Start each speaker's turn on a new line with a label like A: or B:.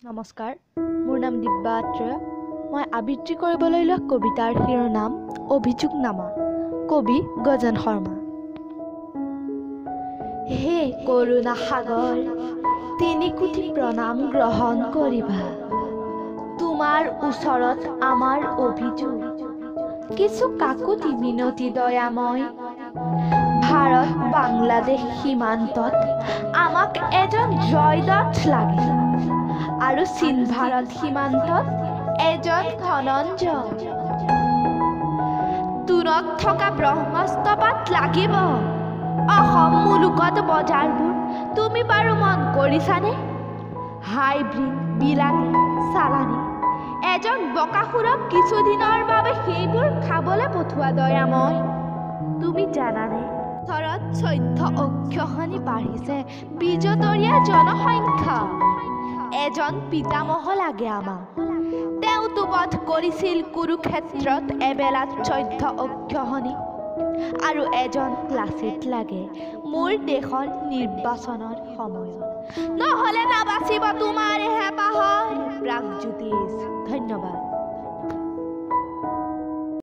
A: নমস্কাৰ, মোৰ নাম দিব্যা আত্ৰেয়। মই আবৃত্তি কৰিবলৈ লোৱা কবিতাৰ শিৰোনাম অভিযোগনামা, কবি গজেন শৰ্মা। হে কৰুণা সাগৰ, 3 কোটি প্ৰণাম গ্ৰহণ কৰিবা। তোমাৰ ওচৰত আমাৰ অভিযোগ, কিছু কাকুতি মিনতি দয়াময়। ভাৰত বাংলাদেশ সীমান্তত আমাক এজন জয়দথ লাগে আৰু চীন ভাৰত সীমান্তত এজন ধনঞ্জয়। দূৰত থকা ব্ৰহ্মাস্ত্ৰপাত লাগিব। অসম মুলুকত বজাৰবোৰ তুমি বাৰু মন কৰিছানে? হাইব্ৰিড, বিলাতী, চালানী, এজন বকাসুৰক কিছুদিনৰ বাবে সেইবোৰ খাবলৈ পঠোৱা দয়াময়। তুমি জানানে বছৰত 14 অক্ষয়ণী বাঢ়িছে বিজতৰীয়া জনসংখ্যা। এজন পিতামহ লাগে আমাক। তেওঁতো বধ কৰিছিল কুৰুক্ষেত্ৰত এবেলাত 14 অক্ষয়ণী। আৰু এজন লাচিত লাগে মোৰ দেশৰ নিৰ্বাচনৰ সময়ত, নহ'লে নাবাচিব তোমাৰ